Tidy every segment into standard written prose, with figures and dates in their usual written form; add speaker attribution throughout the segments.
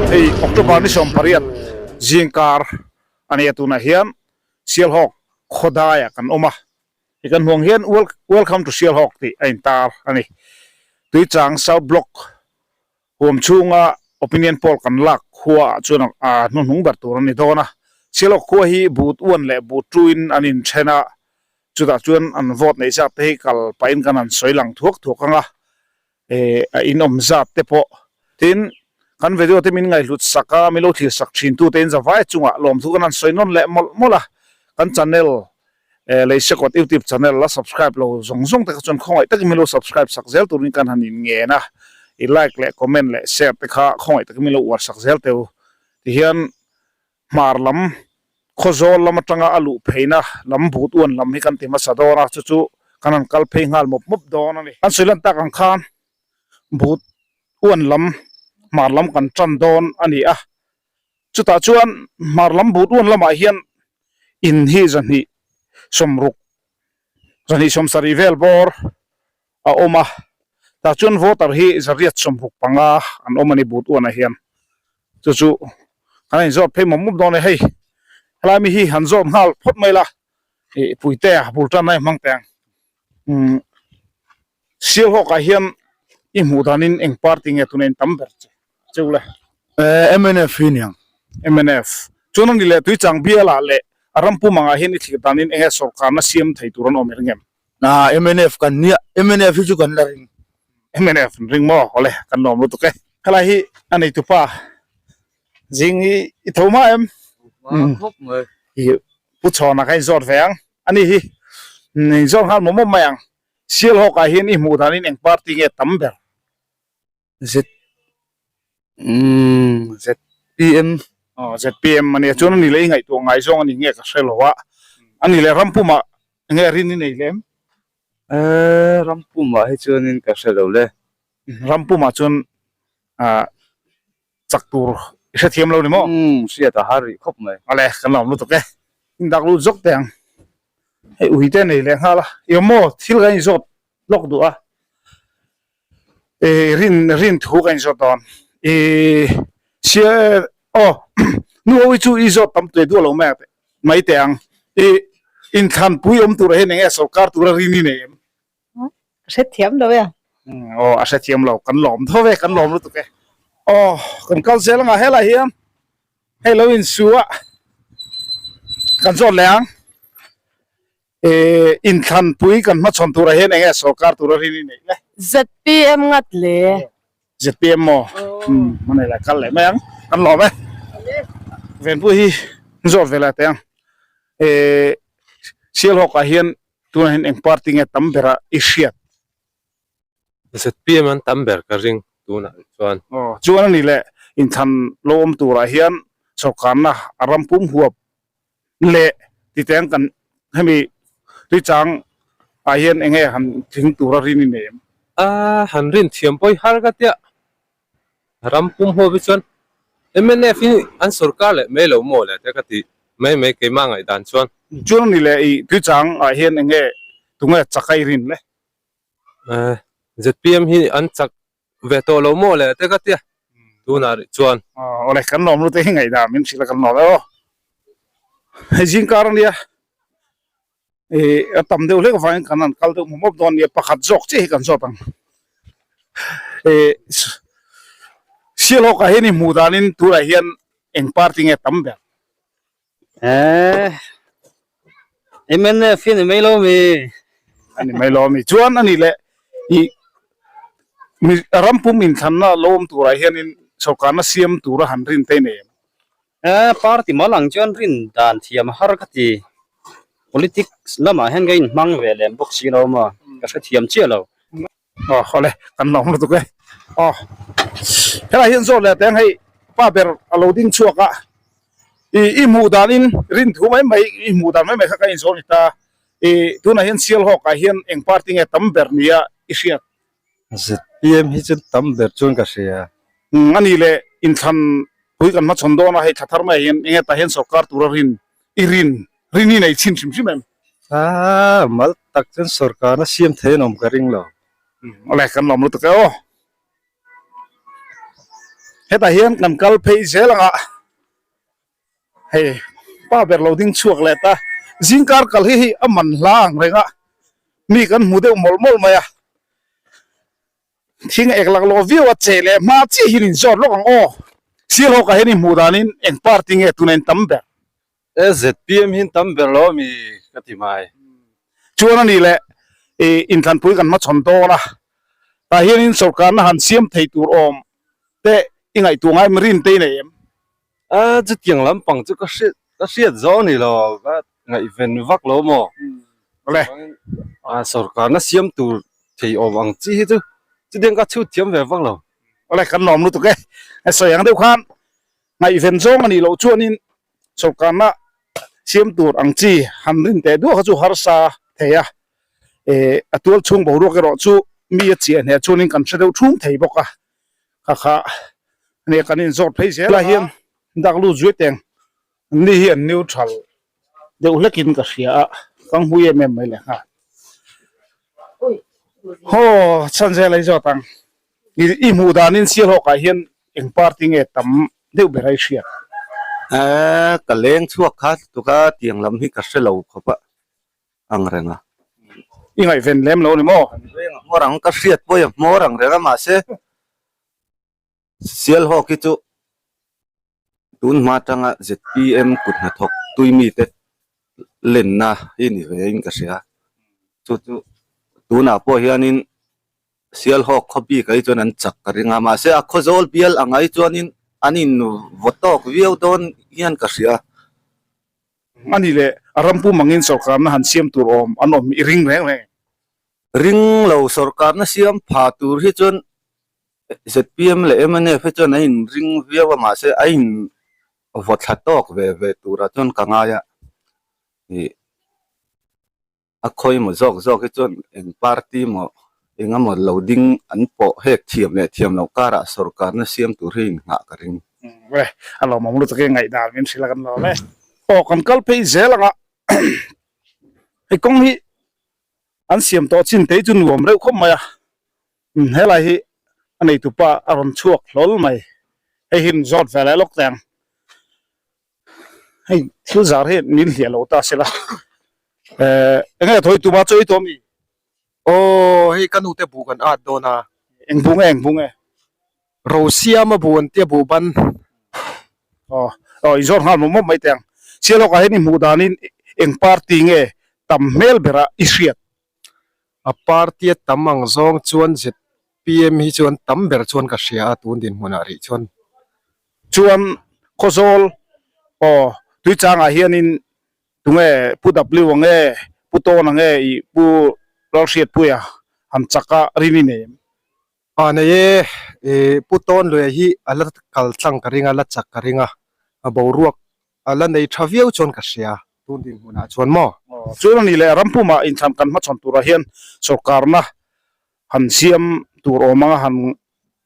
Speaker 1: Hei October ni 18 zingkar a nia tunah hian Sialhawk khawdaiah kan awm a, hei kan hmuh ang hian Welcome to Sialhawk tih a intar a ni. Tuichang South Block huam chhunga opinion poll kan lak khua ah chuan a hnuhnung ber tur a ni dawn a. Sialhawk khua hi But uan leh But tu in an inthen a, chutah chuan an vote neih zat te hi kal pahin kan han sawi lang thuak thuak ang a, eh a inawm zat te pawh. Tin, kan video te min ngaihhlut sak a, min lo thlir sak thin tu te in zavai chungah lawmthu kan han sawi nawn leh mawlh mawlh a, kan channel Eh Leisekawt YouTube channel la subscribe lo zawng zawng te kha chuan khawngaih takin min lo subscribe sak zel turin kan han in ngen a, i like leh comment leh share te kha khawngaih takin min lo uar sak zel teu. Tihian hmar lam Khawzawl lam atanga a luh pheina lam but uan lam hi kan ti hmasa dawn a, chu chu kan han kal phei nghal mawp mawp dawn a ni. Kan sawi lan tak ang khan but uan lam hmar lam kan tan dawn a ni a, Chutah chuan hmar lam but uan lamah hian in hi zahnih sawmruk, zahnih sawmsarih vel bawr a awm a, tah chuan voter hi zariat 65 an awm a ni but uanah hian. Chu chu kan inzawt phei mawp mawp dawn e hei, helai mi hi han zawt nghal phawt mai la, ih Puitea bul tan a hmang teh ang. Umm Sialhawkah hian i hmuh danin eng party nge tuna in tam ber che cheu le?
Speaker 2: Mnf hi niang.
Speaker 1: Mnf. Chuan a ni leh Tuichang bialah leh a ram pum angah hian i thlir danin enge sawrkarna siam thei tur an awm er ngem?
Speaker 2: Na mnf kan nia, mnf hi chu kan la ring.
Speaker 1: Mnf an ring maw? Awle, kan lawm lutuk e. Helai hi a neitupa zing i i tho hma em?
Speaker 3: Hma khawp mai.
Speaker 1: I Pu Chhawna kha in zawt ve ang. Ani hi in zawt nghal mawp mawp mai ang. Sialhawkah hian i hmuh danin eng party nge tam ber?
Speaker 3: Z umm ZPM.
Speaker 1: Aw ZPM a nia chuan ani leh i ngaihtuah ngai zawng a ni nge ka hre lo a. Ani leh Rampumah enge rin i nei lem?
Speaker 3: Eee Rampumah hi chuanin ka hre lo le.
Speaker 1: Rampumah chuan ah chak tur i hrethiam lo ni maw?
Speaker 3: Umm hriat a har rih khawp mai.
Speaker 1: Awle kan lawm lutuk e. Indak lut zawk teh ang. Hei ui te nei leh nghal a. Eng maw thil kan inzawt lawk duh a. Ih rin rin thu kan inzawt dawn. Ih sia aw nu ho hi chu i zawt tam teh duah lo mai ang teh mai teh ang. Ih inthlanpui awm turah hian eng nge sawrkar tura rin i nei em?
Speaker 4: Ka hrethiam lo e.
Speaker 1: Aw a hrethiam lo kan lawm tho ve kan lawm lutuk e. Aw kan kal zel anga helai hian hei lo insu a kan zawt leh ang ih inthlanpui kan hmachhawn turah hian eng nge sawrkar tura rin i neih le.
Speaker 4: ZPM ngat le.
Speaker 1: ZPM maw umm a nei lai kal leh mai ang kan lawm e. Venpui hi zawt ve lai teh ang ih Sialhawkah hian Tunah hian eng party nge tam bera i hriat?
Speaker 5: ZPM an tam ber ka ring tunah chuan.
Speaker 1: Aw, chuan a ni leh inthlan lo awm turah hian sawrkarna a ram pum huap leh titeng kan hemi tuichang ah hian enge han tling tura rin i nei em?
Speaker 5: A han rin thiam pawi har ka tia, ram pum huap hi chuan mnf hi an sawrkar leh mai lo maw le te ka ti mai mai keimah ngaihdan chuan.
Speaker 1: Chuan a ni leh i tuichang ah hian eng nge tunge chak a i rin le?
Speaker 5: ZPM hi an chak ve tawh lo maw le te ka tia tunah rih chuan.
Speaker 1: Aw le kan lawm lut e hi ngaihdan min hrilh a kan lawm e aw. Hei zingkar a nia. Ih a tam deuh hlek avangin kan han kal deuh mawp mawp dawn a nia pakhat zawk chiah hi kan zawt ang ih Sialhawkah hian i hmuh danin tunah hian eng party nge tam ber?
Speaker 3: Eeh mnf hi a ni mai lo mi?
Speaker 1: A ni mai lo mi chuan a nih leh ih rampum inthlanna lo awm turah hianin sawrkarna siam tura han rin te nei em?
Speaker 3: He party mal ang chuan rin dan thiam har ka ti. Politics lamah hian ka inhmang ve lem bawk si lo maw, ka hrethiam chiah lo.
Speaker 1: Aw awle kan lawm lutuk e. Aw helai hian zawt leh teng hei pa ber a lo ding chhuak a, i i hmuh danin rin thu mai mai i hmuh dan mai mai kha ka inzawh ni ta. I tunah hian Sialhawk ah hian eng party nge tam ber nia i hriat?
Speaker 3: ZPM hi chu tam ber chuan ka hria.
Speaker 1: A nih leh inthlan pui kan hmachhawn dawn a, hei thla thar mai hian enge tah hian sawrkar tura rin i rin rin hi nei chhin hrim hrim em?
Speaker 3: A mal tak chuan sawrkarna siam thei an awm ka ring lo.
Speaker 1: Awle kan lawm lutuk e aw. Hetah hian kan kal phei zel ang a, hei pa ber lo ding chhuak leh ta, zingkar kal hi hei a man hla ang reng a, mi kan hmu deuh mawlh mawlh mai a, thing ek lak lawh viau a che leh hma chiah hian inzawt lawk ang aw, Sialhawk ah hian i hmuh danin eng party nge tuna in tam ber?
Speaker 5: E ZPM hi tam ber lo ami ka ti mai.
Speaker 1: Chuan a nih leh i inthlanpui kan hmachhawn dawn a, tah hianin sorkarna han siam thei tur awm te i ngaihtuah ngai em rin te i nei em?
Speaker 5: A chutiang lampang chu ka hriat ka hriat zawh a ni lo, ka ngaihven vak lo maw?
Speaker 1: Awle.
Speaker 5: A sorkarna siam tur thei awm ang chi hi chu chutiang ka chhut thiam ve vak lo.
Speaker 1: Awle kan lawm lutuk e, sawi ang deuh khan Ngaihven zawng a nih loh chuanin sorkarna siam tur ang chi han rin teh duah kha chu harsa thei a, eh a tual chhung boruak erawh chu mi a chiah hneh chuanin kan hre deuh thum thei bawk a, kha kha nia kan inzawt phei zel a hian dak lut zuai teng ni hi an neutral deuh hlekin ka hria a, ka hmui em em mai leh nghal. Haw chhan zel a i zawt ang. I hmuh danin Sialhawkah hian eng party nge tam deuh ber a i hriat?
Speaker 6: Eeh ka leng chhuak kha lutuk a, tiang lam hi ka hre lo khawp a ang reng a.
Speaker 1: I ngaihven lem lo ni maw?
Speaker 6: Kan veng a hmawr ang, ka hriat pawh i a hmawr ang reng a mahse Sialhawk hi chu Tun hma atanga zpm kut hnathawk tui mite lenna hi ni ve in ka hria. Chu chu tunah pawh hianin Sialhawk khaw bik ah hi chuan an chak ka ring a, mahse a khawzawl bial ang ah hi chuanin an in vaw tawk viau dawn hian ka hria.
Speaker 1: A ni leh a ram pum angin sorkarna han siam tur awm an awm i ring reng reng em?
Speaker 6: Ring lo sorkarna siam pha tur hi chuan Zpm leh mnf hi chuan a inring viau a mahse a in vaw thla tawk ve ve turah chuan ka ngai a, ih a khawi maw zawk zawk hi chuan eng party maw eng emaw lo ding an pawh hek thiam leh thiam loh karah sorkarna siam tur hi innghah ka ring.
Speaker 1: Umm a lawmawm lutuk e ngaihdan min hrilh a kan lawm e. Aw kan kal phei zel ang a hei kawng hi an siam tawh chin te hi chu nuam reuh khawp mai a. Umm helai hi a neitu pa a rawn chhuak hlawl mai hei hi zawt ve leh lawk teh ang hei thil zar hi min hliah lo ta sela eh eng nge thawi tuma chawi tawh ami
Speaker 7: aw hei ka nute buh kan at dawn a
Speaker 1: eng bu nge eng bu nge
Speaker 7: Rosiama buh an tia buh ban
Speaker 1: aw aw i zawt nghal mawp mawp mai teh ang Sialhawkah hian i hmuh danin eng party nge tam hmel bera i hriat
Speaker 7: A party a tam ang zawng chuan zpm hi chuan tam ber chuan ka hria a tun dinhmunah rih chuan.
Speaker 1: Chuan Khawzawl aw Tuichangah hianin tunge Pu W a nge Pu Tawna nge ih Pu Lalhriatpuia han chak a rin i nei em?
Speaker 7: A nei e, ih Pu Tawnluia hi a la kal tlang ka ring a, la chak ka ring a, a boruak a la nei tha viau chuan ka hria tun dinhmunah chuan maw?
Speaker 1: Chuan a ni leh rampumah inthlan kan hmachhawn turah hian sorkarna han siam tur awm anga han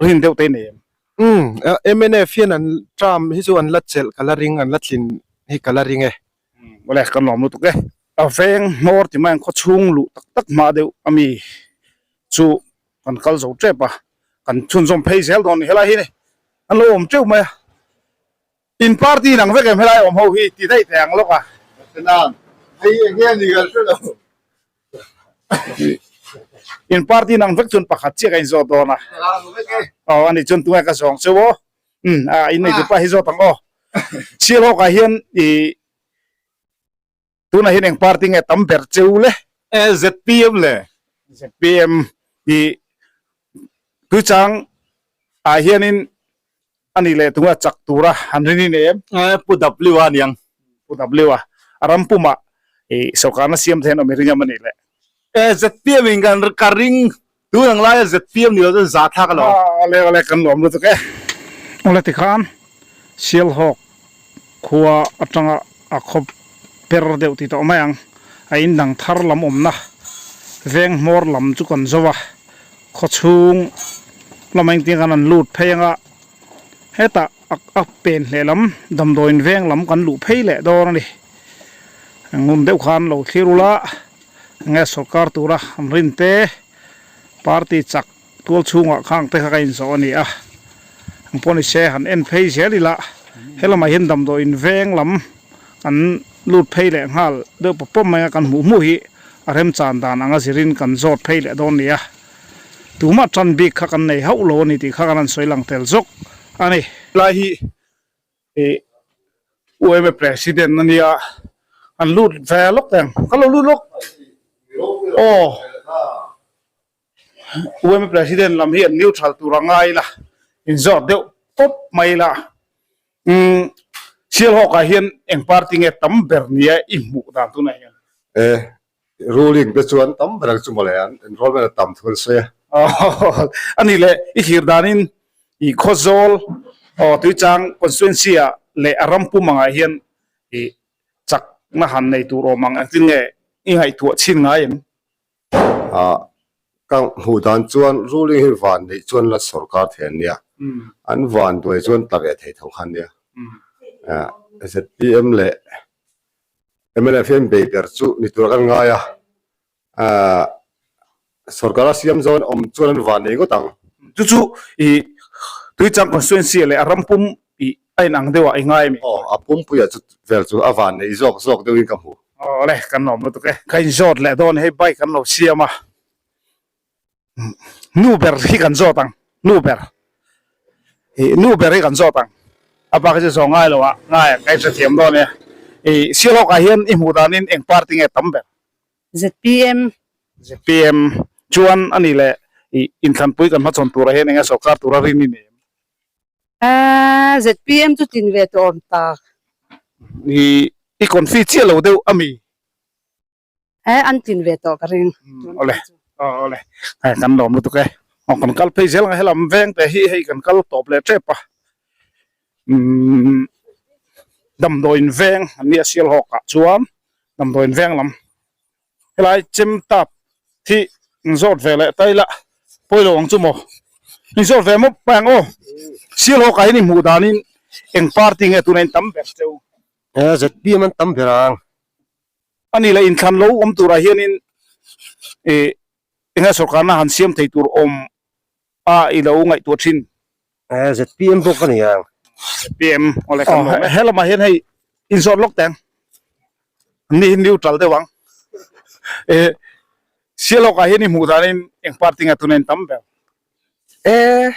Speaker 1: rin deuh te nei em?
Speaker 7: Umm, mnf hian an term hi chu an la chelh ka la ring, an la tlin hi ka la ring e.
Speaker 1: Awle kan lawm lutuk e. A veng hmawr ti mai ang khawchhung luh tak tak hma deuh ami chu kan kal zo tep a, kan chhunzawm phei zel dawn a ni. Helai hi an lo awm teuh mai a, in party in ang vek em helai awm ho hi ti daih teh ang lawk a. In party in ang vek chuan pakhat chiah ka inzawt dawn a, aw ani chuan tunge ka zawng cheu aw, umm a inneitu pa hi zawt ang aw. Sialhawkah hian ih Tunah hian eng party nge tam ber cheu le?
Speaker 8: ZPM le.
Speaker 1: ZPM hi Tuichang ah hianin a nih leh tunga chak tura han rin in em?
Speaker 8: Pu W a niang.
Speaker 1: Pu W a, a ram pumah i sorkarna siam thei an awm i ring em a nih le?
Speaker 8: ZPM in kan ka ring tun ang laia ZPM ni lo chuan zah thlak alawm.
Speaker 1: Awle awle kan nuam lutuk e. Awle tikhan Sialhawk khua atanga a khaw per deuh ti tawh mai ang. A in dang thar lam awmna veng hmawr lam chu kan zo a, khaw chhung lamah engtin kan han lut phei anga hetah a pen hleh lam damdawiin veng lam kan luh phei leh dawn a ni. Ngun deuh khan lo thlir ula. Nge sorkar tura an rin te party chak tual chhungah khang te kha ka inzawh a ni a. Ang pawh ni se han en phei zel ila helamah hian damdawiin veng lam kan lut phei leh nghal deuh pawp pawp mai a kan hmuh hmuh hi a remchan dan anga zirin kan zawt phei leh dawn nia. Tumah tan bik kha kan nei hauh lo a ni tih kha kan han sawi lang tel zawk a ni. Lai hi ih UMA president a nia an lut ve lawk ang ka lo lut lawk aw UMA president lam hi an neutral tur a ngai ila inzawt deuh pawp mai ila umm Sialhawk ah hian eng party nge tam ber nia i hmuh dan tunah hian.
Speaker 6: E Ruling te chuan tam ber ang chu mawle an enrollment a tam thu an sawi a.
Speaker 1: A nih leh i thlir danin i Khawzawl aw Tuichang constituency ah leh a ram pum angah hian i chakna han nei tur awm ang engtin nge i ngaihtuah chhin ngai em?
Speaker 6: Ah ka hmuh dan chuan ruling hi van neih chuan la sorkar thei an nia, an van duai chuan tla ve thei tho kha an nia. ZPM leh Mnf hian bei ber chu ni tur kan ngai a, aah sorkar a siam zawn awm chuan an van nei ngawt ang.
Speaker 1: Chu chu i Tuichang constituency leh a ram pum i a inang deuh ah i ngai a mi?
Speaker 6: Aw, a pumpuiah chu vel chu a van nei zawk zawk deuhin ka hmu.
Speaker 1: Aw le, kan lawm lutuk e. Ka inzawt leh dawn hei bike an lo siam a. Nu ber hi kan zawt ang nu ber ih nu ber hi kan zawt ang a bak hi chu zawh ngai lo ah ngai ang ka inhrethiam dawn e ih Sialhawk ah hian i hmuh danin eng party nge tam ber?
Speaker 4: ZPM.
Speaker 1: ZPM chuan a nih leh ih inthlanpui kan hmachhawn turah hian enge sawrkar tura rin i nei em?
Speaker 4: Aaa ZPM chu tlin ve tawh awm tak.
Speaker 1: Ih i confi chiah lo deuh a mi?
Speaker 4: He an tlin ve tawh ka ring.
Speaker 1: Awle awle hei kan lawm lutuk e aw kan kal phei zel ang helam veng te hi hei kan kal tawp leh tep a umm damdawiin veng an nia Sialhawk ah chuan damdawiin veng lam helai chem tap hi in zawt ve leh ta ila pawilo ang chu maw in zawt ve mawp mai ang aw Sialhawk ah hian i hmuh danin eng party nge tuna in tam ber cheu.
Speaker 7: ZPM an tam ber ang.
Speaker 1: A ni leh inthlan lo awm turah hianin ih enge sawrkarna han siam thei tur awm a i lo ngaihtuah thin.
Speaker 7: ZPM bawk a ni ang.
Speaker 1: ZPM awle kan lawm e. He lamah hian hei inzawt lawk teng. Ni hi neutral deuh ang. Ih Sialhawkah hian i hmuh danin eng party nge tuna in tam ber.
Speaker 5: E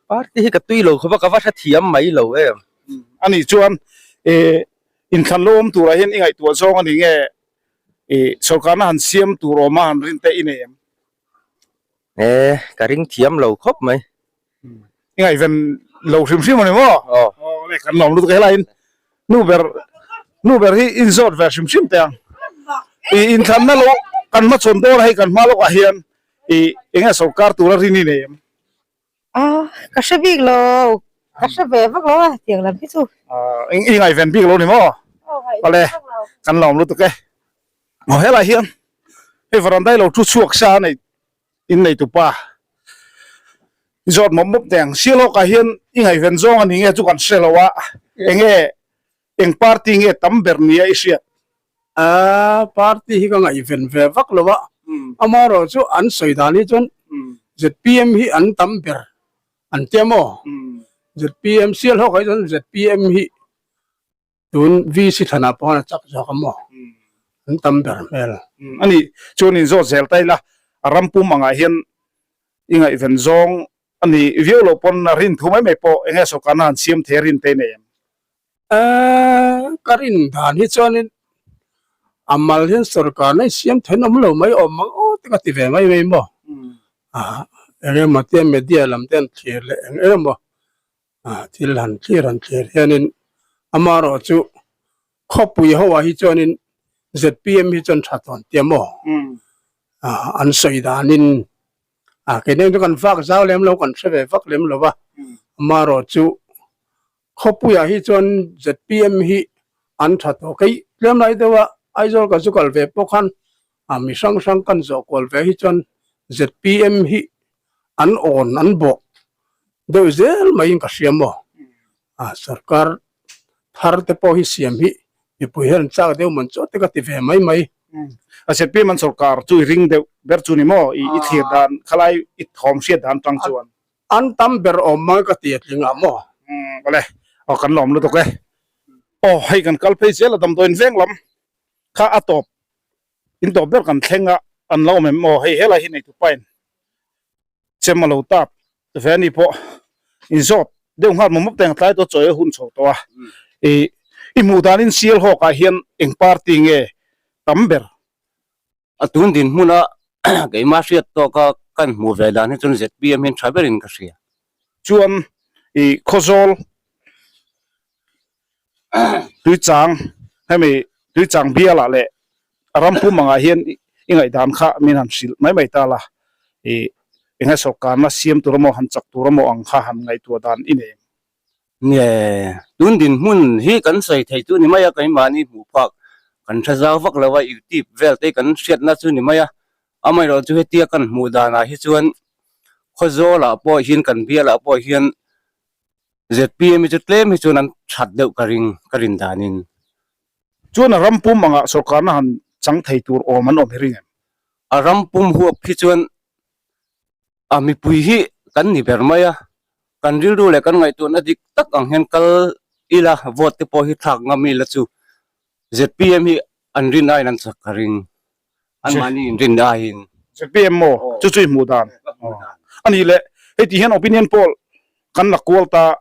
Speaker 5: party hi ka tui lo khawp a ka va hrethiam mai lo em.
Speaker 1: A nih chuan e inthlan lo awm turah hian i ngaihtuah zawng a ni nge e sawrkarna han siam tur awma han rin te i nei em?
Speaker 5: E ka ring thiam lo khawp mai.
Speaker 1: I ngaihven lo hrim hrim a ni maw?
Speaker 5: Aw.
Speaker 1: Aw le kan lawm lutuk helaiin nu ber nu ber hi inzawt ve hrim hrim teh ang. I inthlanna lo kan hmachhawn dawn a hei kan hma lawkah hian I enge sawrkar tura rin i nei em?
Speaker 4: A, ka hre bik lo. Ka hre ve vak lo a, tiang lam hi chu.
Speaker 1: A, i ngaihven bik lo ni maw? Awle, kan lawm lutuk e. Aw helai hian hei varandai lo thu chhuak sa a nei in nei tupa i zawt mawp mawp teh ang. Sialhawkah hian i ngaihven zawng a ni nge chu kan hre lo a, enge Eng party nge tam ber nia i hriat?
Speaker 9: A party hi ka ngaihven ve vak lo a, amaherawh chu an sawi dan hi chuan zpm hi an tam ber an tia maw? Zpm sial hawk ah hi chuan zpm hi tun VC thlanah pawh khan a chak zawk a maw? An tam ber hmel.
Speaker 1: A nih chuan inzawt zel ta ila, a ram pum angah hian i ngaihven zawng A ni viau loh pawn a rin thu mai mai pawh enge sawrkarna han siam thei a rin te nei em?
Speaker 9: Ka rin dan hi chuanin a mal hian sawrkarna hi siam theih an awm lo mai awm ang aw te ka ti ve mai mai maw. Eng emaw te media lam te an thlir leh eng emaw thil han thlir han thlir hianin amaherawh chu khawpui ho ah hi chuanin zpm hi chuan tha tawn tia maw an sawi danin A kei nen chu kan vak zau lem lo, kan hre ve vak lem lo va, amaherawh chu khawpuiah hi chuan zpm hi an tha tawh. Kei tlem lai deuha Aizawl ka zu kal ve pawh khan a mi hrang hrang kan zawh kual ve hi chuan zpm hi an awn an bawh deuh zel maiin ka hria maw. A sorkar thar te pawh hi siam hi mipui hian an chak deuh man chu te ka ti ve mai mai.
Speaker 1: A zpm an sorkar chu i ring deuh ber chu ni maw i thlir dan khalai i thawm hriat dan tang chuan.
Speaker 9: An tam ber awm mang ka ti a tling a maw?
Speaker 1: Umm awle, aw kan lawm lutuk e. Aw hei kan kal phei zel a damdawiin veng lam kha a tawp in tawp ber kan thleng a an lo awm em aw hei helai hi neitu pain chem a lo tap ve ani pawh in zawt deuh nghal mawmawp teng tlai tawh chawi a hun chho tawh a ih i hmuh danin Sialhawk ah hian eng party nge tam ber
Speaker 10: A tun dinhmuna keimah hriat tawka kan hmuh ve dan hi chuan zpm hian tha berin ka hria.
Speaker 1: Chuan i Khawzawl Tuichang hemi Tuichang bialah leh a ram pum angah hian i ngaihdan kha min han hrilh mai mai ta la. I enge sawrkarna siam tur emaw han chak tur emaw ang kha han ngaihtuah dan i nei em?
Speaker 10: Nge, tun dinhmun hi kan sawi thei chu ni mai a, keimahni hmuh phak kan hre zau vak lo a, youtube vel te kan hriatna chu ni mai a, amaherawh chu hetia kan hmuh danah hi chuan Khawzawlah pawh hian kan bialah pawh hian zpm hi chu tlem hi chuan an that deuh ka ring ka rin danin.
Speaker 1: Chuan a ram pum angah sawrkarna han chang thei tur awm an awm hi ring em?
Speaker 10: A ram pum huap hi chuan A mipui hi kan ni ber mai a, kan rilru leh kan ngaihtuahna dik tak ang hian kal ila vote te pawh hi thlak ngam ila chu zpm hi an rin aiin an chak ka ring, anmahni in rin aiin.
Speaker 1: Zpm maw? Chu chu i hmuh dan a ni le. Hei ti hian opinion poll kan la kual ta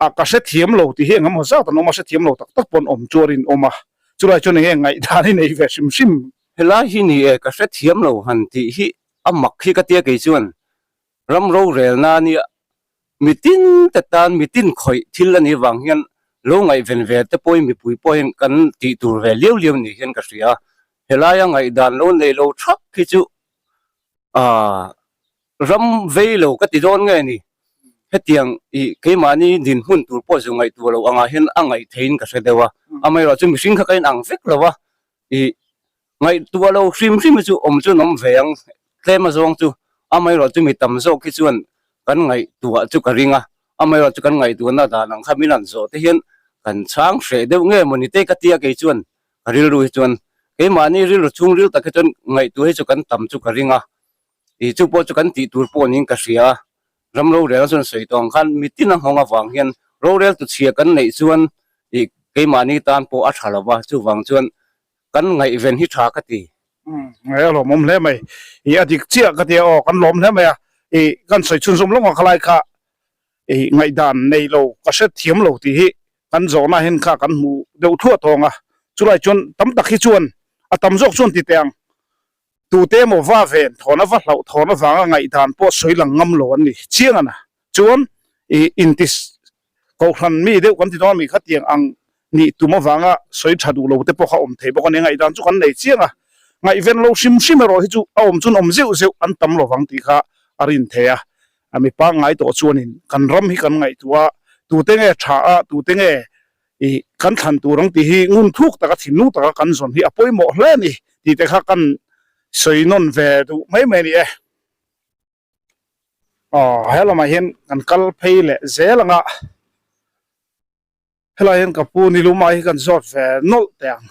Speaker 1: a, ka hrethiam lo tih hi engemaw zat an awm a, hrethiam lo tak tak pawh an awm chu a rinawm a, chulai chuan enge ngaihdan i nei ve hrim hrim.
Speaker 10: Helai hi ni e, ka hrethiam lo han tih hi A mak hi ka tia kei chuan ram rorelna nia mitin te tan mitin khawih thil a nih vang hian lo ngaihven ve te pawhin mipui pawh hian kan tih tur ve liau liau ni hian ka hria a, helaia ngaihdan lo nei lo thap hi chu aah ram vei lo ka ti dawn nge ni hetiang ih keimahni dinhmun tur pawh zu ngaihtuah loh angah hian a ngaih theihin ka hre deuh a, amaherawhchu mihring kha ka inang vek lo a ih Ngaihtuah lo hrim hrim hi chu awm chu an awm ve ang, tlem azawng chu amaherawh chu mi tam zawk hi chuan kan ngaihtuah chu ka ring a, amaherawh chu kan ngaihtuahna dan ang kha min han zawh te hian kan chhang hreh deuh nge mawni te ka tia kei chuan ka rilru hi chuan keimahni rilru chhungril tak hi chuan ngaihtuah hi chu kan tam chu ka ring a, ih chu pawh chu kan tih tur pawh niin ka hria a, ram rorel chuan sawi tawh ang khan mitin a nghawng avang hian rorel tu chhia kan neih chuan ih keimahni tan pawh a tha lo va chuvang chuan Kan ngaihven hi tha ka ti.
Speaker 1: Umm a lawmawm hle mai. I a dik chiah ka tia aw kan lawm hle mai a. I kan sawi chhunzawm lawng a khalai kha i ngaihdan nei lo ka hre thiam lo tih hi kan zawhna hian kha kan hmu deuh thuah tawng a. Chulai chuan tam tak hi chuan a tam zawk chuan ti teh ang. Tute emaw va ven thawn a va hlauh thawn avanga ngaihdan pawh sawi lang ngam lo an ni chiang a na. Chuan i inti Kohhran mi deuh kan ti dawn a mi khatiang ang nih tum avanga sawi tha duh lo te pawh kha awm thei bawk a ni. Ngaihdan chu kan nei chiang a, ngaihven lo hrim hrim erawh hi chu a awm chuan awm zeuh zeuh an tam lovang tih kha a rin thei a. A mi pangngai tawh chuanin kan ram hi kan ngaihtuah a, tute nge tha a, tute nge ih kan thlan tur ang tih hi ngun thuk taka thinlung taka kan zawn hi a pawimawh hle a ni tih te kha kan sawi nawn ve duh mai mai a ni e. Aw he lamah hian kan kal phei leh zel ang a helai hian ka pu niluma hi kan zawt ve nawlh teh ang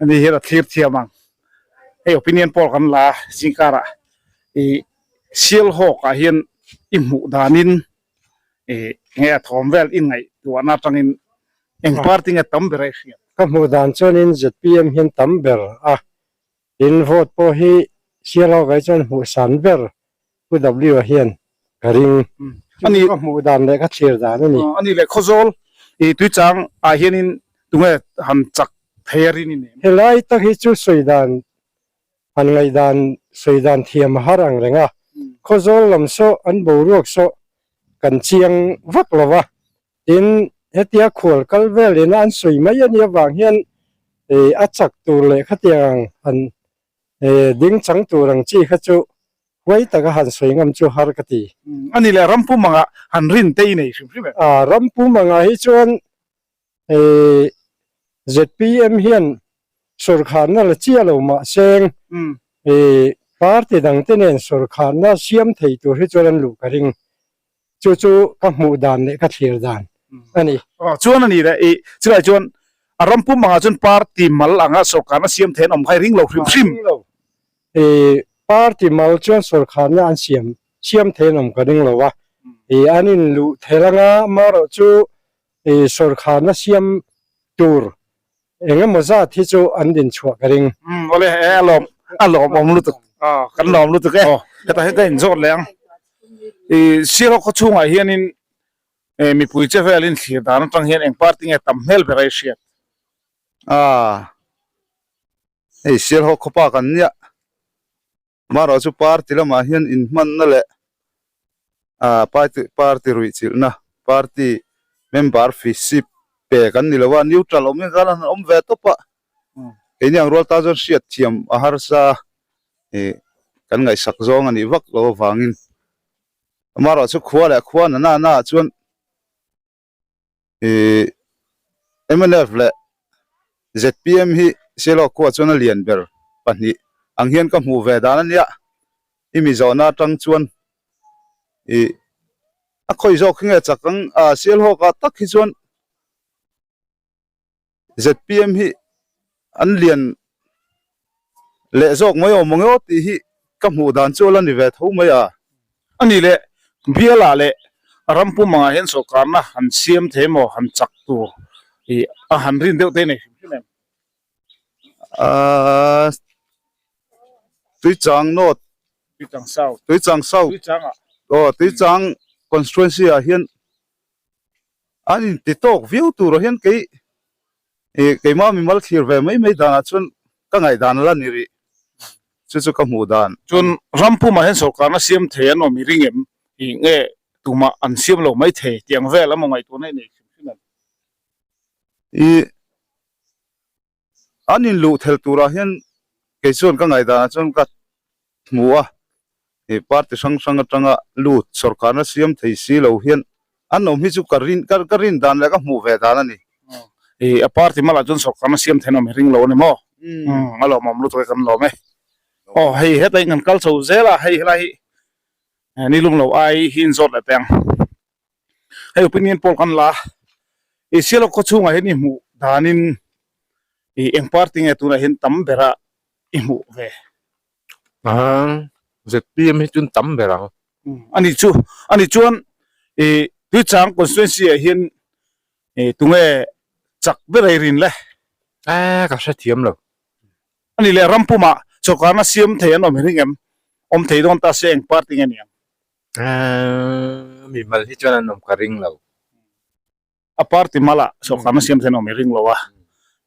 Speaker 1: ani hian a thlir thiam ang hei opinion poll kan la a zingkarah ih Sialhawk ah hian i hmuh danin ih enge a thawm vel i ngaihtuahna atangin eng party nge tam ber a i hriat.
Speaker 7: Ka hmuh dan chuanin zpm hian tam ber a Tin, vote pawh hi Sialhawk ai chuan hmuh san ber Pu W-a hian ka ring.
Speaker 1: Ani
Speaker 7: ka hmuh dan leh ka thlir dan a ni.
Speaker 1: Ani leh Khawzawl i Tuichang ah hianin tunge han chak thei a rin i nei?
Speaker 7: Helai tak hi chu sawi dan, han ngaihdan sawi dan thiam a har ang reng a. Khawzawl lam saw an boruak saw kan chiang vak lo va, Tin, hetia khual kal vel ina an sawi mai a nih avang hian a chak tur leh khatiang ang han ding chang tur ang chi kha chu huai taka han sawi ngam chu har ka ti.
Speaker 1: A ni leh rampum angah han rin te i nei hrim hrim em?
Speaker 7: A, rampum angah hi chuan zpm hian sawrkharna la chiah lo mah seng party dangte nen sawrkharna siam thei tur hi chuan an luh ka ring. Chu chu ka hmuh dan leh ka thlir dan a ni.
Speaker 1: Aw chuan a ni le i chulai chuan a ram pum angah chuan party mal anga sawrkarna siam thei an awm kha i ring lo hrim hrim.
Speaker 7: Ring lo. I party mal chuan sawrkarna an siam siam thei an awm ka ring lo a. ih an inluh thel anga amaherawhchu ih sawrkharna siam tur eng emaw zat hi chu an din chhuah ka ring.
Speaker 1: Umm awle e a lawm a lawmawm lutuk aw kan lawm lutuk e hetah hian ka inzawt leh ang ih Sialhawk khaw chhungah hianin mipui che velin thlir dan atang hian eng party nge tam hmel ber a i hriat?
Speaker 6: Aaa hei Sialhawk khawpa kan nia amaherawh chu party lamah hian inhmanna leh aaa party party ruihchilhna party member fee pe kan ni lo a neutral awm hian khan an awm ve tawp a keini ang rual tan chuan hriat thiam a harsa ih kan ngaihsak zawng a nih vak loh avangin amaherawh chu khua leh khua na na na ah chuan Ih mnf leh zpm hi Sialawk khua chuan a lian ber pahnih ang hian ka hmuh ve dan a nia. I mi zawhna atang chuan ih a khawi zawk hi nge chak ang ah Sialhawk ah tak hi chuan zpm hi an lian leh zawk mai awm ang aw tih hi ka hmuh dan chu a la ni ve tho mai a.
Speaker 1: A ni leh, bialah leh ram pumangah hian sawrkarna han siam thei emaw han chak tur ih a han rin deuh te nei hrim hrim em?
Speaker 6: Aaa Tuichang North,
Speaker 1: Tuichang South,
Speaker 6: Tuichang South,
Speaker 1: Tuichangah.
Speaker 6: Aw Tuichang constituency ah hian An inti tawk viau turah hian kei ih keimah mimal thlir ve mai mai danah chuan ka ngaihdan a la ni rih. Chu chu ka hmuh dan.
Speaker 1: Chuan ram pumah hian sawrkarna siam thei an awm i ring em? Ih nge tumah an siam lo mai thei tih ang vel amaw ngaihtuahna i nei hrim hrim em?
Speaker 6: Ih An inluh thelh turah hian kei chuan ka ngaihdanah chuan ka hmu a, ih party hrang hrang atanga lut sawrkarna siam thei si lo hian an awm hi chu ka rin ka rin dan leh ka hmuh ve dan a ni.
Speaker 1: Ih a party malah chuan sawrkarna siam theih an awm hi ring lo a ni maw? Umm a lawmawm lutuk e kan lawm e. Aw hei hetah in kan kal chho zel a, hei helai hi ni lum lo ai hi inzawt leh teh ang. Hei opinion poll kan la a, i Sialawk khaw chhungah hian i hmuh danin i eng party nge tunah hian tam bera i hmuh ve?
Speaker 5: Ang, zpm hi chun tam ber ang.
Speaker 1: Ani chu, ani chuan i Tuichang constituency ah hian i tunge chak ber a i rin le?
Speaker 5: Eh, ka hrethiam lo.
Speaker 1: Ani leh ram pumah sawrkarna siam thei an awm hi ring em? Awm thei dawn ta se eng party nge ni ang?
Speaker 5: Mi mal hi chuan an awm ka ring lo.
Speaker 1: A party mala sawrkarna siam thlen awm i ring lo a,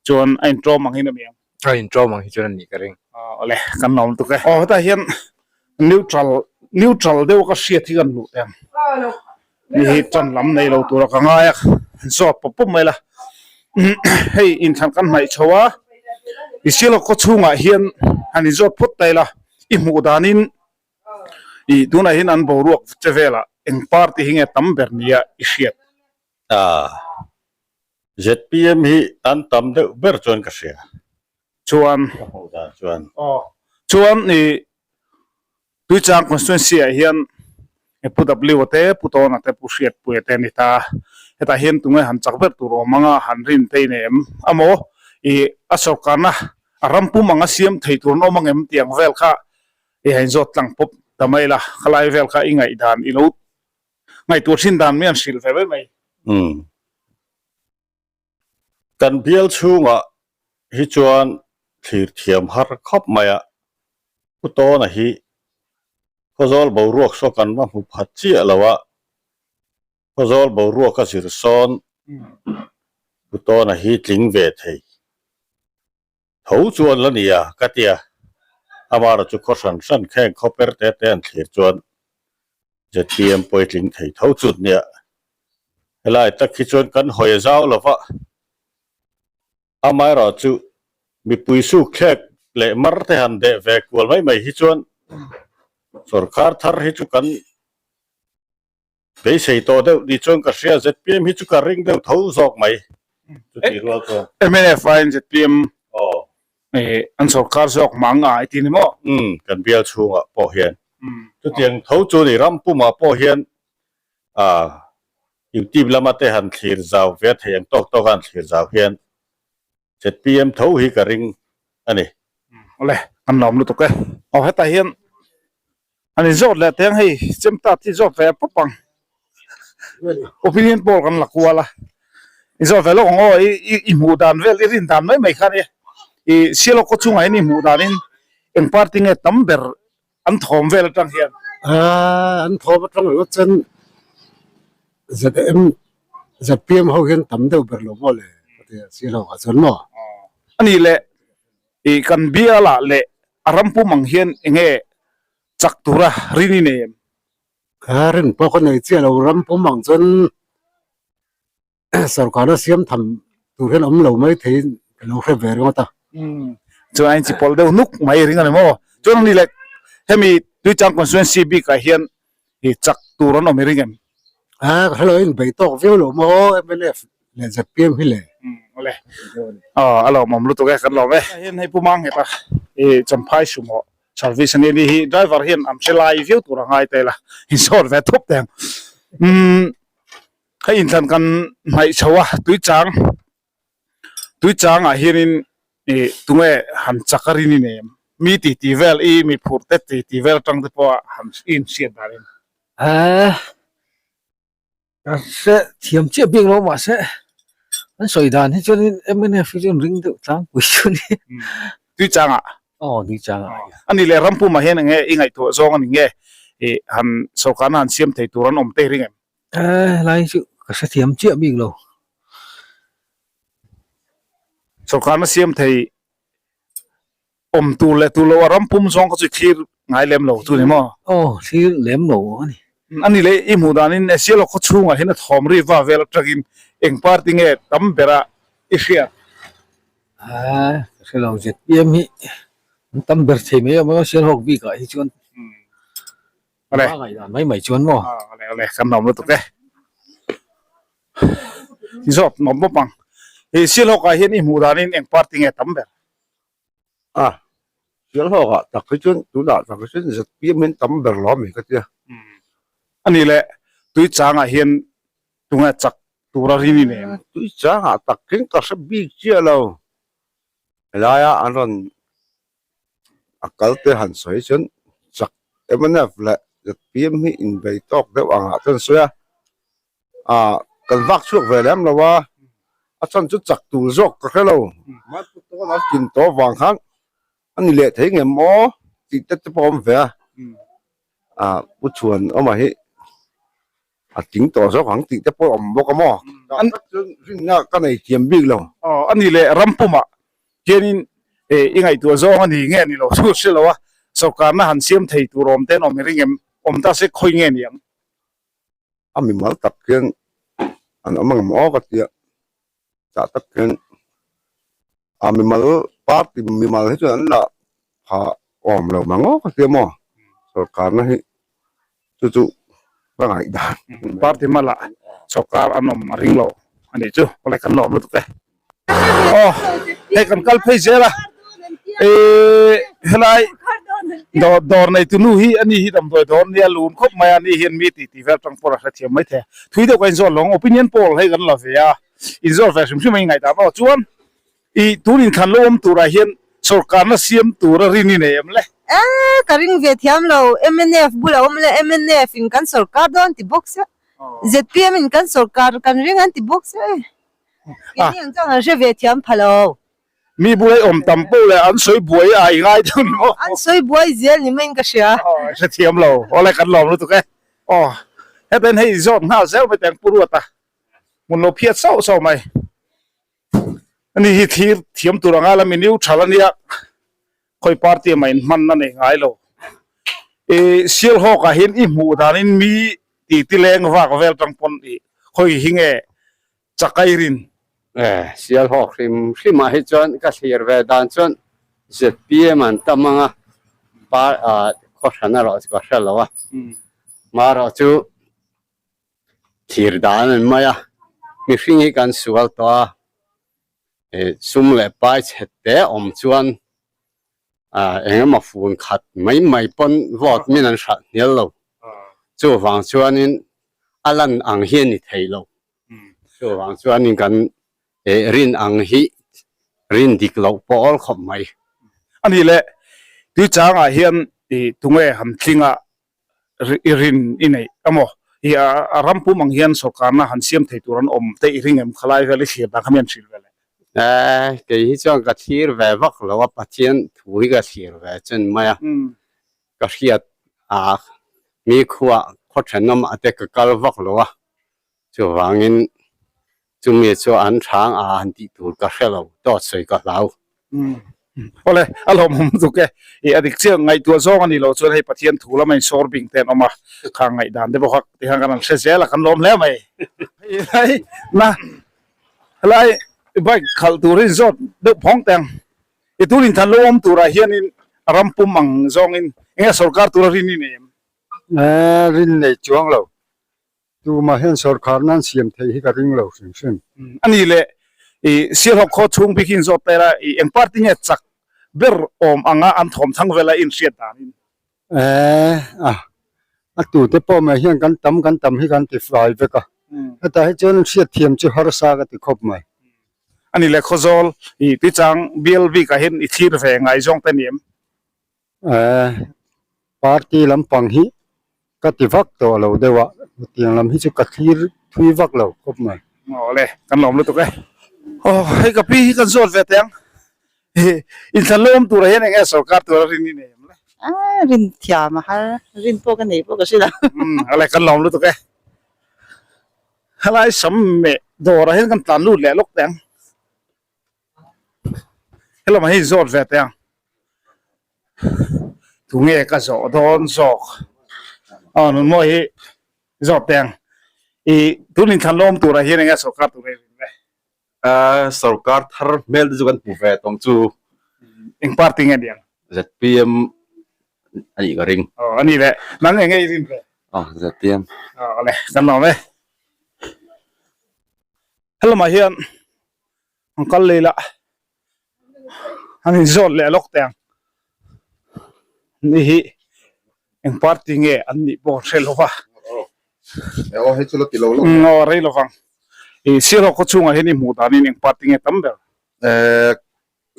Speaker 1: chuan a intawm ang hian a mi ang.
Speaker 5: A intawm ang hi chuan a nih ka ring.
Speaker 1: Awle, kan lawm tuk e. Aw hetah hian neutral, neutral deuh ka hriat hi kan luh teh ang. Mi hi tan lam nei lo tura ka ngai a, han zawt pawp pawp mai la. Hei inthlan kan hnaih chho a, i Sialawk khaw chhungah hian han inzawt phawt ta ila, i hmuh danin I tunah hian an boruak che velah eng party hi nge tam ber nia i hriat?
Speaker 11: A, ZPM hi an tam deuh ber chuan ka hria.
Speaker 1: Chuan.
Speaker 11: Ka hmuh dan chuan.
Speaker 1: Aw. Chuan i Tuichang constituency ah hian Pu W te, Pu Tawna te, Pu Hriatpuia te an ni ta. Hetah hian tunge han chak ber tur awm anga han rin te i nei em? Amaw i a sawrkarna a ram pum anga siam thei tur an awm ang em tih ang vel kha I hain zawt tlang pawp ta mai la, khalai vel kha i ngaihdan i lo ngaihtuah thin dan mai an hrilh ve mai mai.
Speaker 11: Umm. Kan bial chhungah hi chuan thlir thiam har khawp mai a, Pu Tawna hi Khawzawl boruak saw kan va hmu phat chiah lo a, Khawzawl boruak a zir sawn Pu Tawna hi tling ve thei. Tho chuan la nia ka ti a, amaherawh chu khaw hran hran kheng khaw per te te an thlir chuan zpm puitling thei tho chut nia. Helai tak hi chuan kan hawi a zau lo va, amaherawh chu mipui suk thlek leh mar te han deh ve kual mai mai hi chuan sawrkar thar hi chu kan Beisei tawh deuh ni chuan ka hria, zpm hi chu ka ring deuh tho zawk mai chutih rual chuan.
Speaker 1: Mnf aiin zpm an sawrkar zawk mang a i ti ni maw?
Speaker 11: Umm, kan bial chhungah pawh hian chutiang tho chu ni, ram pumah pawh hian YouTube lama te han thlir zau ve a theih ang tawk tawk a han thlir zau hian zpm tho hi ka ring a ni.
Speaker 1: Awle, kan lawm lutuk e. Aw hetah hian an inzawt leh teng hei, chem tat hi zawt ve pawp ang. Opinion poll kan la kual a. I zawh ve lawk ang aw, i i hmuh dan vel, i rin dan mai mai kha nia. I Sialhawk khaw chungah hian i hmuh danin eng party nge tam ber an thawm vel atang hian?
Speaker 9: Aaa an thawm atang ringawt chuan ZM ZPM ho hian tam deuh ber lo maw le ka ti a, Sialhawk ah chuan maw?
Speaker 1: A nih leh i kan bialah leh a ram pum ang hian eng nge chak tura rin i nei em?
Speaker 9: Ka rin pawh ka nei chiah lo, ram pum ang chuan sorkarna siam tham tur hian awm lo mai theiin ka lo hre ve ringawt a.
Speaker 1: Chuan a inchi pawlh deuh nuk mai ring a ni maw? Chuan ani leh hemi Tuichang constituency bikah hian i chak tur an awm i ring em?
Speaker 9: A ka hre lo, a inbei tawk viau lo maw mnf leh zpm hi le.
Speaker 1: Awle, aw a lawmawm lutuk e, kan lawm e. Hian hei Pu Mangheta i Champhai Sumo Service a ni a ni hi driver hian an hre lai viau tur a ngai ta ila insawt ve thup teh ang. Umm hei inthlan kan hnaih chho a tuichang tuichangah hianin ih tunge han chak a rin i nei em? Mi ti ti vel i mi phurh te ti ti vel atang te pawh a han i inhriat danin.
Speaker 12: Eeh Ka hre thiam chiah bik lo mahse an sawi dan hi chuanin mnf hi chu an ring deuh tlangpui chu a ni.
Speaker 1: Tui changah?
Speaker 12: Aw tui changah.
Speaker 1: A nih leh Rampumah hian enge i ngaihtuah zawng a ni nge ih han sorkarna han siam thei tur an awm te ring em?
Speaker 12: Eh helai chu ka hre thiam chiah bik lo.
Speaker 1: Sorkarna siam thei Awm tur leh tur lo a ram pum zawng kha chu i thlir ngai lem lo chu ni maw?
Speaker 12: Aw, thlir lem lo a ni.
Speaker 1: A ni leh i hmuh danin Sialhawk khaw chhungah hian a thawm ri va vel atangin eng party nge tam bera i hriat?
Speaker 12: Aa, ka hre lo, ZPM hi an tam ber thei mai awm a, Sialhawk bikah hi chuan
Speaker 1: Awle.
Speaker 12: A ngaihdan mai mai chuan maw?
Speaker 1: Awle, awle, kan lawm lutuk e. Zawt nawm bawp ang. I Sialhawkah hian i hmuh danin eng party nge tam ber?
Speaker 13: A, Sialhawkah tak hi chuan tunah tak hi chuan ZPM hian tam ber lo ami ka tia.
Speaker 1: A nih leh tui changah hian tunge chak tura rin i nei ang?
Speaker 13: Tui changah tak hian ka hre bik chiah lo. Helaia an rawn a kal te han sawi chuan chak mnf leh ZPM hi inbei tawk deuh angah chuan an sawi a. Ah kan vak chhuak ve lem lo a, a chhan chu chak tur zawk ka hre lo, mahse tawn a kin tawh vang khan a ni leh thei ngem maw tih te te pawh a awm ve a, ah pu chhuan awmah hi a tling tawh zawk ang tih te pawh a awm bawk a maw, tah tak chuan rinna ka nei thiam bik lo.
Speaker 1: Aw a ni leh ram pumah hianin eh i ngaihtuah zawng a ni nge ni lo chu hre lo a, sorkarna han siam thei tur awm te an awm i ring em? Awm ta se khawi nge ni ang?
Speaker 13: A mimal tak hian an awm ang maw ka tia tah tak hian a mimal party mimal hi chuan an la pha awm lo mang aw ka tia maw sorkarna hi chu chu ka ngaihdan.
Speaker 1: Party hmalah sorkar an awm a ring lo a nih chu awle kan lawm lutuk e. Aw hei kan kal phei zel a ehh helai dawr dawr nei tu nu hi ani hi damdawi dawr nia lun khawp mai a ani hian mi tih tih vel tang pawh a hrethiam mai thei a thui deuh ka inzawt lo ang opinion poll hei kan la ve a inzawt ve hrim hrim a ingaihdan aw chuan ih tun inthlan lo awm turah hian sorkarna siam tura rin i nei em le.
Speaker 4: Ehh ka ring ve thiam lo mnf bulah awm le mnf in kan sorkar dawn ti bawk sia zpm in kan sorkar kan ring an ti bawk sia e. Keini ang chuan an hre ve thiam pha lo.
Speaker 1: Mi buai awm tam poh leh an sawi buai a i ngai deuh ni maw?
Speaker 4: An sawi buai zel ni maiin ka hria.
Speaker 1: Aw hre thiam lo. Awle kan lawm lutuk e. Aw heten hei zawt nghal zel mai teng Pu Ruata hmun lo phiat sauh sauh mai. Ani hi thlir thiam tur anga la mi neutral ania khawi party ah mah in hman a nei ngai lo. I Sialhawk ah hian i hmuh danin mi ti ti leng vak vel tang pawn i khawi hi nge Chakai rin.
Speaker 14: Eh, Sialhawk hrim hrim ah hi chuan ka thlir ve dan chuan zpm an tam ang a, par ah khaw hran erawh chu ka hre lo a, marawh chu thlir dan an mai a, mihring hi kan sual tawh a, eh sum leh pai chhe te awm chuan ah eng emaw fun khat mai mai pawn vote min an hralh hnial lo, chuvang chuanin a lan ang hi a ni thei lo. Chuvang chuanin kan rin ang hi rin dik loh pawh awl khawp mai.
Speaker 1: A nih leh, Tuichangah hian i tunge han tlinga i rin i neih emaw? I a ram pum ang hian sorkarna han siam thei tur an awm te i ring em? Khalai vel i thlir dan kha mi an hrilh ve le.
Speaker 14: Eh, kei hi chuan ka thlir ve vak lo a, Pathian thu hi ka thlir ve chen mai a. Ka hriat a, mi khua khaw thenawm ah te ka kal vak lo a, chuvangin Chumi chu an hrang a han tih tur ka hre lo, dawt sawi ka hlau.
Speaker 1: Awle, a hlawmawm lutuk e. I a dik chiah, ngaihtuah zawng a ni lo chuan hei Pathian thu lama insawr bing te an awm a, kha ngaihdan te bawk a tikhan kan han hre zel a, kan lawm hle mai. Hei helai na helai bike khalh tur hi zawt deuh phawng teh ang. I tun inthan lo awm turah hianin ram pum ang zawngin enge sorkar tura rin i nei em?
Speaker 7: Rin nei chuang lo. Tumah hian sawrkhar nan siam theih hi ka ring lo hrim hrim.
Speaker 1: A ni le, i Sialhawk khaw chhung bik hi in zawt tel a, i eng party nge chak ber awm anga an thawm thang vela in hriat danin?
Speaker 7: Eh, a, a tute pawh mai hian kan tam kan tam hi kan ti fai vek a, hetah hi chuan hriat thiam chu harsa ka ti khawp mai.
Speaker 1: A ni le, Khawzawl, i Tuichang bial bikah hian i thlir ve ngai zawng te ni em?
Speaker 7: Eh, party lampang hi ka ti vak tawh lo deuh a, hetiang lam hi chu ka thlir thui vak lo khawp mai.
Speaker 1: Awle, kan lawm lutuk e. Aw, hei ka pi hi kan zawt ve teh ang. Inthlan lo awm turah hian eng nge sorkar tura rin i nei em le?
Speaker 15: Ah, rin thiam a har, rin pawh ka nei pawh ka hre lo.
Speaker 1: Umm, awle kan lawm lutuk e. Helai sam meh dawrah hian kan tlan lut leh lawk teh ang. Helamah hi zawt ve teh ang tunge ka zawh dawn zawk aw nunmawi hi zawt teh ang ih tun inthlan lawm turah hian enge sorkar tur ei rin ve
Speaker 8: ah sorkar thar hmel te chu kan hmu ve tawng chu
Speaker 1: eng party nge ni ang
Speaker 8: zpm a nih ka ring
Speaker 1: aw a ni le nang enge i rin ve
Speaker 8: aw zpm
Speaker 1: aw le kan lawm e helamah hian An kal lei lah an in zawt leh lawk teh ang ni hi eng party nge an nih pawh an hre lo va aw rei lo vang ih Sialhawk khaw chhungah hian i hmuh danin eng party nge tam ber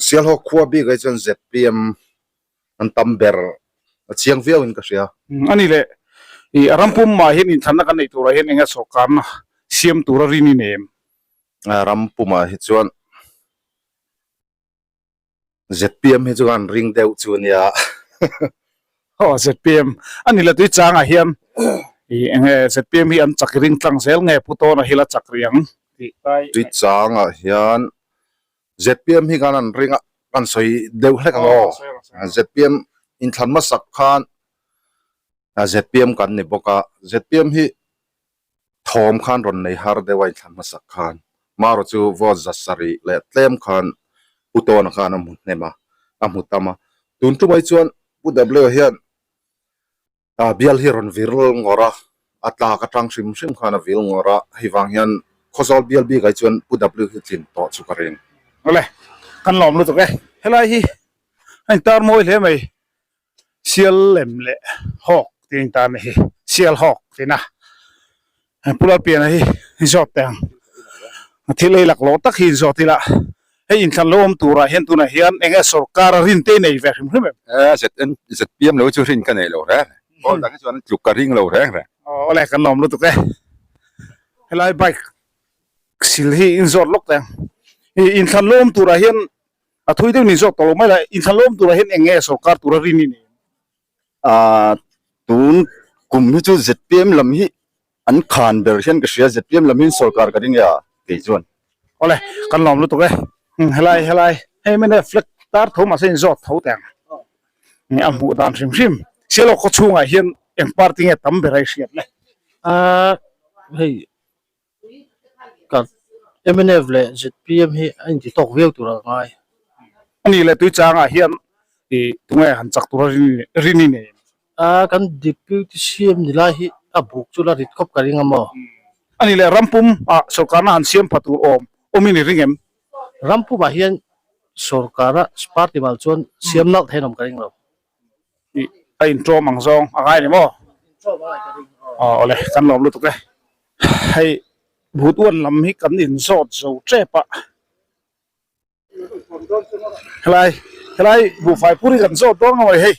Speaker 13: Sialhawk khua bik ah hi chuan zpm an tam ber a chiang viau in ka hria.
Speaker 1: A ni le ih a ram pum mah hian inthlanna kan neih turah hian eng nge sawrkarna siam tura rin i nei em?
Speaker 13: ram pumah hi chuan zpm hi chu an ring deuh chu ania
Speaker 1: aw zpm a ni la tui changah hian ih enge zpm hi an chak ring tlang zel nge pu tawna hi la chak rih ang tih
Speaker 13: kai tui changah hian zpm hi khan an ring a kan sawi deuh hlek ang aw zpm inthlan hmasak khan zpm kan ni bawk a zpm hi Thawm khan rawn nei har deuh a inthlan hmasak khan Maro chu vote za sarih leh tlem khan Pu Tawna khan a hmu hnem a, a hmu tam a. Tun tumai chuan Pu W hian bial hi rawn vir ngawrh a, a tlak atang hrim hrim khan a vil ngawrh a, hei vang hian Khawzawl bial bik ai chuan Pu W hi tlin tawh chu ka ring.
Speaker 1: Awle, kan lawm lutuk e. Helai hi a intar mawi hle mai. Sial lem leh hawk tih a intan a hi sial hawk tihna pu Lalpiana hi i zawt teh ang a thil ei laklawh tak hi inzawt ila hei inthlan lo awm turah hian tunah hian eng nge sorkar a rin te i nei ve hrim hrim em?
Speaker 8: ZN zpm lo chu rin ka nei lo reng reng aw dang hi chuan an tluk ka ring lo reng reng.
Speaker 1: Aw awle kan lawm lutuk e helai bike sil hi inzawt lawk teh ang ih inthlan lo awm turah hian A thui deuh ni zawk tawh lo mai la, inthlan lawm turah hian eng nge sorkar tura rin i nei ang?
Speaker 6: Aaa tun kum hi chu zpm lam hi an khan ber hian ka hria, zpm lam hi sorkar ka ring e a kei chuan.
Speaker 1: Awle, kan lawm lutuk e. Helai helai hei mnf flag tar tho mahse inzawt tho teh ang. A hmuh dan hrim hrim. Sialawk khaw chhungah hian eng party nge tam ber a i hriat le?
Speaker 12: Aaa hei Ka mnf leh zpm hi a inti tawk viau tur a ngai.
Speaker 1: A nih leh Tuichangah hian ih tunge han chak tura rin i nei em?
Speaker 12: A kan Deputy CM ni lai hi a buk chu la rit khawp ka ring a maw?
Speaker 1: A nih leh Rampum ah sawrkarna han siam pha tur awm awm i ni ring em?
Speaker 12: Rampumah hian sawrkara party mal chuan siam nalh thein awm ka ring lo.
Speaker 1: Ih a intawm ang zawng a ngai ni maw? Aw awle kan lawm lutuk e. Hei but uan lam hi kan inzawt zo tep a. Helai helai buhfai pur hi kan zawt dawn ngawih hei.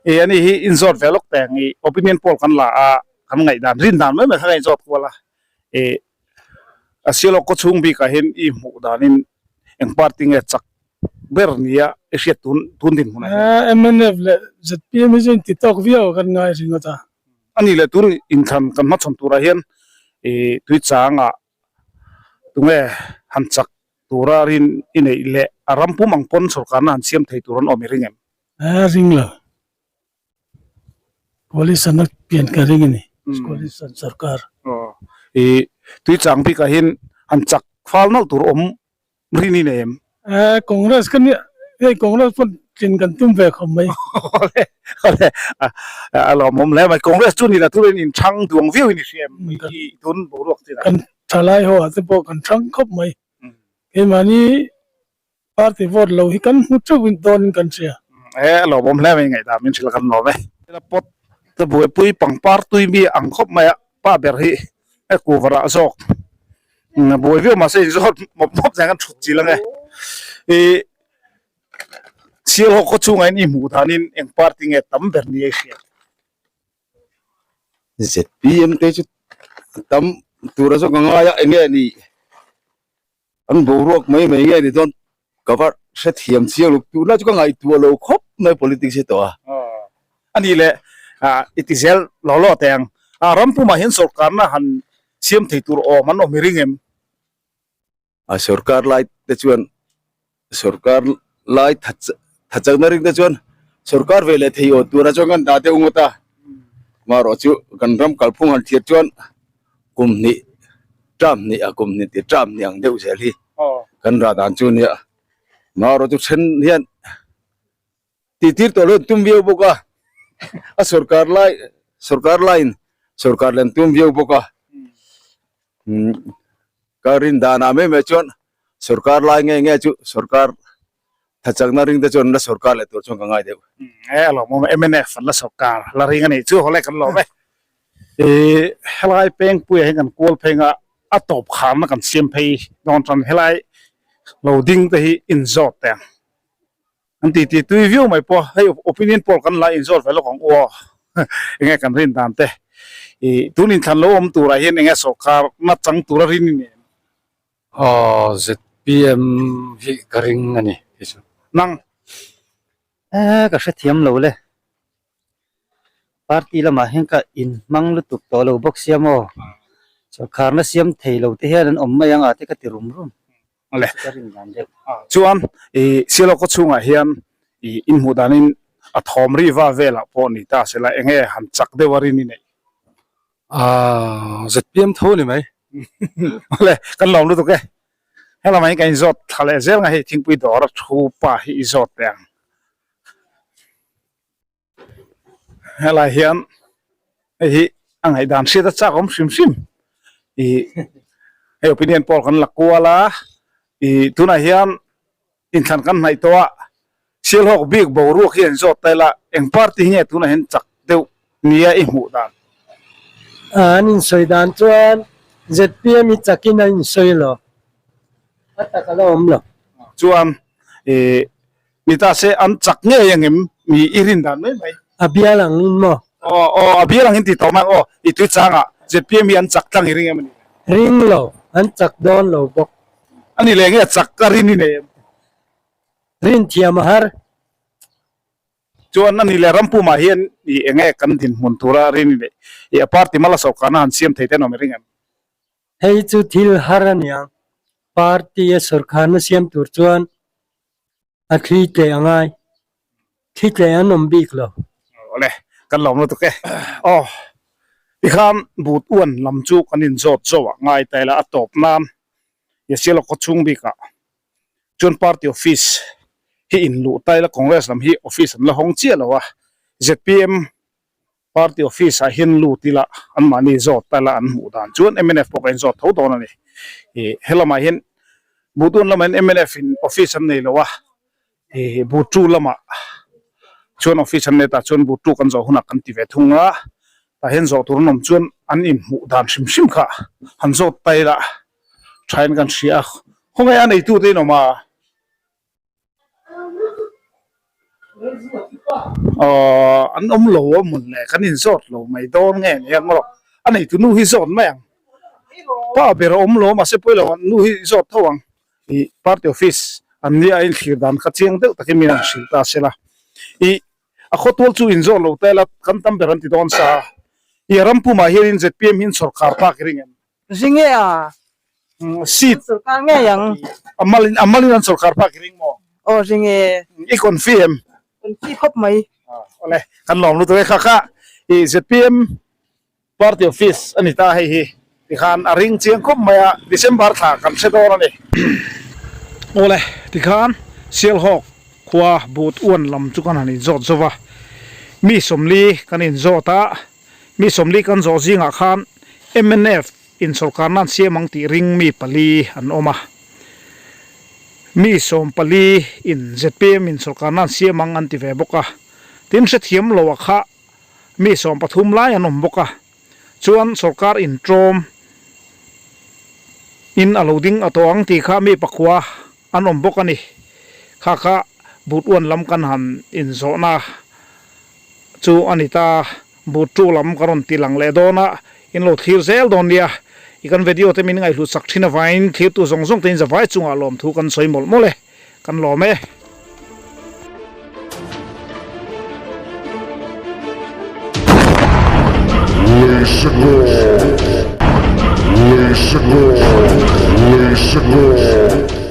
Speaker 1: Ih ani hi inzawt ve lawk teng ih opinion poll kan la a. kan ngaihdan rin dan mai mai kha ka inzawt kual a ih a Sialhawk khaw chhung bikah hian i hmuh danin eng party nge chak ber nia i hriat tun tun dinhmunah hian.
Speaker 9: Mnf leh zpm hi chu inti tawk viau a kan ngai ringawt a.
Speaker 1: A nih leh tun inthlan kan hmachhawn turah hian ih tuichangah tunge han chak tura rin i neih leh a ram pum ang pawn sorkarna han siam thei tur an awm i ring em?
Speaker 9: A ring lo. Coalition a pian ka ring a ni. Coalition sorkar.
Speaker 1: Aw. I tuichang bikah hian han chak fal nalh tur awm rin i nei em?
Speaker 9: Eh, Congress ka nia, hei Congress pawn tlin kan tum ve khawp mai.
Speaker 1: Awle, awle, a lawmawm hle mai. Congress chu ni la turin inthang duang viau in i hria em? I tun boruak chinah.
Speaker 9: Kan thalai ho ah te pawh kan thang khawp mai. Keimahni Party vote lo hi kan hmu teuh in dawn in kan hria.
Speaker 1: He a lawmawm hle mai ngaihdan min hrilh kan lawm e. Hela pot te buaipui pangpar tui mi ang khawp mai a pa ber hi he kuvar ah zawk buai viau mahse in zawt mawp mawp nen kan thut chil ange i Sialhawk khaw chungah in i hmuh danin eng party nge tam ber ni a i hriat.
Speaker 6: ZPM te chu tam tur a zawk a ngai a enge ni An boruak mai mai nge ni dawn ka va hrethiam chiang lo tunlai chu ka ngaihtuah lo khawp mai politics hi tawh a.
Speaker 1: A nih leh i ti zel law law teh ang. Ram pumah hian sorkarna han siam thei tur awm an awm i ring em?
Speaker 6: A sorkar lai te chuan sorkar lai thachakna ring te chuan sorkar ve leh thei aw tura chuan kan dah deuh ngawt a. Amaherawh chu kan ram kalphung han thlir chuan kum hnih term hnih a kum hnih tih term hnih ang deuh zel hi kan rah dan chu nia amaherawh chu then hian tih tir tawh lo an tum viau bawk a a sorkar lai sorkar laiin sorkar leh an tum viau bawk a ka rin danah mai mai chuan sorkar lai nge nge chu sorkar Thachakna ring te chuan an la sorkar leh tur chuan ka ngai deuh.
Speaker 1: E a lawmawm e, mnf an la sorkar la ring a nih chu hawlai kan lawm e. I helai pengpuia hi kan kual phei nga a tawp kharna kan siam phei dawn tan helai lo ding te hi inzawt teh ang. An ti ti tui viau mai pawh hei opinion poll kan la inzawt ve lawk ang u aw enge kan rin dan te. I tun inthlan lo awm turah hian enge sorkar na chang tura rin i nen.
Speaker 12: Aw ZPM hi ka ring a ni kei chu.
Speaker 1: Nang.
Speaker 16: Eh ka hrethiam lo le. Party lamah hian ka inhmang lutuk tawh lo bawk sia maw. Sawrkharna siam thei lo te hian an awm mai ang a te ka ti rum rum.
Speaker 1: Le.
Speaker 16: Ka rin dan deuh.
Speaker 1: Chuan i Sialawk khaw chhungah hian i inhmuh danin a thawm ri va velah pawh ni ta sela enge han chak deuh a rin i neih.
Speaker 5: Aaa ZPM tho ni mai.
Speaker 1: Awle kan lawm lutuk e. Helamah hian kan inzawt thla leh zel nga hei thingpui dawr a thu pa hi i zawt teh ang. Helai hian hei hi a ngaihdan hriat a chak awm hrim hrim. Ih hei opinion poll kan la kual a ih tunah hian Inthlan kan hnaih tawh a, Sialhawk bik boruak hi an zawt ta ila, eng party hi nge tunah hian chak deuh nia i hmuh dan?
Speaker 7: An insawi dan chuan zpm hi chakin a insawi lo, a tak a la awm lo.
Speaker 1: Chuan i ni ta se an chak ngei ang em mi i rin dan mai mai?
Speaker 7: A bial angin maw?
Speaker 1: Aw aw a bial angin ti tawh mai ang aw, i tui changah zpm hi an chak tlang i ring em a ni?
Speaker 7: Ring lo, an chak dawn lo bawk.
Speaker 1: A ni leh nge chak ka rin i nei em?
Speaker 7: Rin thiam a har.
Speaker 1: Chuan a ni leh Rampumah hian i enge kan dinhmun tura rin i neih? I a party mala sawrkarna han siam thei te an awm i ring em?
Speaker 7: Hei chu thil har a niang. Party a sawrkarna siam tur chuan A thli tleh a ngai. Thli tleh an awm bik lo.
Speaker 1: Awle, kan lawm lutuk e. Aw, tikhan but uan lam chu kan inzawt zawh ah ngai ta ila a tawp nan Yasialo khaw chhung bikah chuan party office hi inluh ta ila Congress lam hi office an la hawng chiah lo a, zpm Party office ah hian lut ila anmahni zawt ta ila an hmuh dan chuan mnf pawh ka inzawt tho dawn a ni. Ih helamah hian Buhtun lamah hian mnf in office an nei lo a, ih Buhtu lamah chuan office an nei ta chuan Buhtu kan zawh hunah kan ti ve thung a, tah hian zawh tur an awm chuan an inhmuh dan hrim hrim kha han zawt ta ila thain kan hria a, khawnge a neitute in awm a. Aww an awm lo a mun le kan inzawt lo mai dawn nge ni ang rawh. A neitu nu hi zawt mai ang. Pa ber a awm lo mahse pawi lo nu hi zawt tho ang. Ih party office an nia a inthlir dan kha chiang deuh takin min han hrilh ta sela. Ih a khawtual chu inzawt lo ta ila kan tam ber an ti dawn sa a. Ih a ram pumah hianin zpm hi in sawrkar tak i ring em?
Speaker 4: Ring e a.
Speaker 1: Seat.
Speaker 4: Sawrkar ngei ang.
Speaker 1: A malin a malin an sawrkar phak i ring maw?
Speaker 4: Aw ring e.
Speaker 1: I confi em?
Speaker 4: Confi khawp mai.
Speaker 1: Awle kan lawm lutuk e kha kha i zpm party office a ni ta hei hi tikhan a ring chiang khawp mai a December thla kan hre dawn a ni. Awle tikhan Sialhawk khua but uan lam chu kan han inzawt zo va mi 40 kan inzawt a. Mi 40 kan zawh zingah khan mnf in sawrkarna an siam ang tih ring mi pali an awm a. Mi 14 in zpm in sawrkarna an siam ang an ti ve bawk a. Tin hrethiam lo a kha mi 13 lai an awm bawk a. Chuan sawrkar intawm in a lo ding a tawh ang tih kha mi pakhua an awm bawk a ni. Kha kha but uan lam kan han inzawhna chu a ni ta. But tu lam ka rawn ti lang leh dawn a, in lo thlir zel dawn nia. I kan video te min ngaihhlut sak thin avangin thlirtu zawng zawng te in zavai chungah lawmthu kan sawi mawlh mawlh e. Kan lawm e.
Speaker 17: Lei Lei.